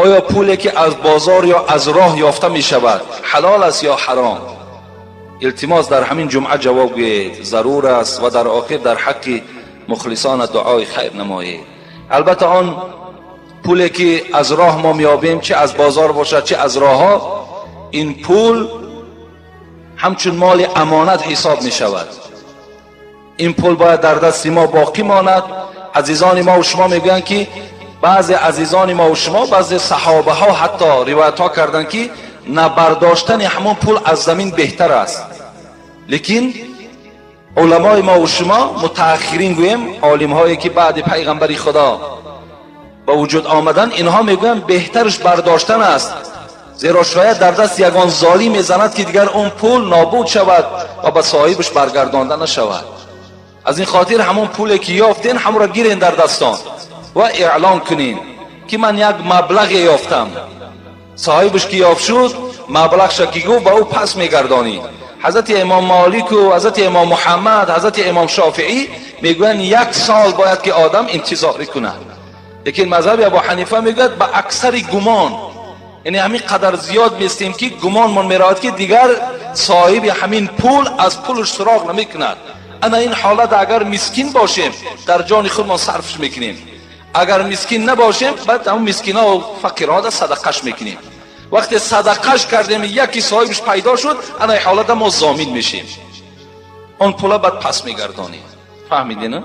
Оё пуле ки аз бозор ё аз роҳ ёфта мешавад, ҳалол аст ё ҳаром? Илтимос, дар ҳамин ҷумъа ҷавоб гӯед, зарур аст, ва дар охир дар ҳаққи мухлисона дуои хайр намоед. Албатта, он пуле ки аз роҳ мо меёбем, чи аз бозор бошад, чи аз роҳҳо, ин пул ҳамчун моли амонат ҳисоб мешавад. Ин пул бояд дар дасти мо боқӣ монад. Азизони мо ва шумо мегӯянд, ки баъзе азизони мо ва шумо, баъзе саҳобаҳо ҳатто ривоятҳо карданд, ки набардоштани ҳамон пул аз замин беҳтар аст. Лекин уламои мо ва шумо, мутааххирин гӯем, олимҳое ки баъди пайғамбари Худо ба вуҷуд омадан, инҳо мегӯянд, беҳтараш бардоштан аст, зеро шояд дар даст ягон золим мезанад, ки дигар он пул нобуд шавад ва ба соҳибаш баргардонда нашавад. Аз ин хотир ҳамон пуле ки ёфтен, ҳамонро гирен дар дастон ва эълон кунен, ки ман як маблағе ёфтам. Соҳибаш ки ёфт шуд, маблағша ки гуфт, ба ӯ пас мегардонӣ. Ҳазрати имом Молику ҳазрати имом Муҳаммад, ҳазрати имом Шофиӣ мегӯянд, як сол бояд ки одам интизорӣ кунад. Лекин мазҳаби Абу Ҳанифа мегӯяд, ба аксари гумон, яъне ҳамин қадар зиёд местем, ки гумонмон меравад, ки дигар соҳиби ҳамин пул аз пулаш суроғ намекунад. Ана ин ҳолат, агар мискин бошем, дар ҷони худмон сарфш мекунем. Агар мискин набошем, баъд ҳамон мискинаву фақирҳода садақаш мекунем. Вақте садақаш кардем, яки соҳибаш пайдо шуд, ана ин ҳолата мо зомин мешем, он пула баъд пас мегардонем. Фаҳмидина?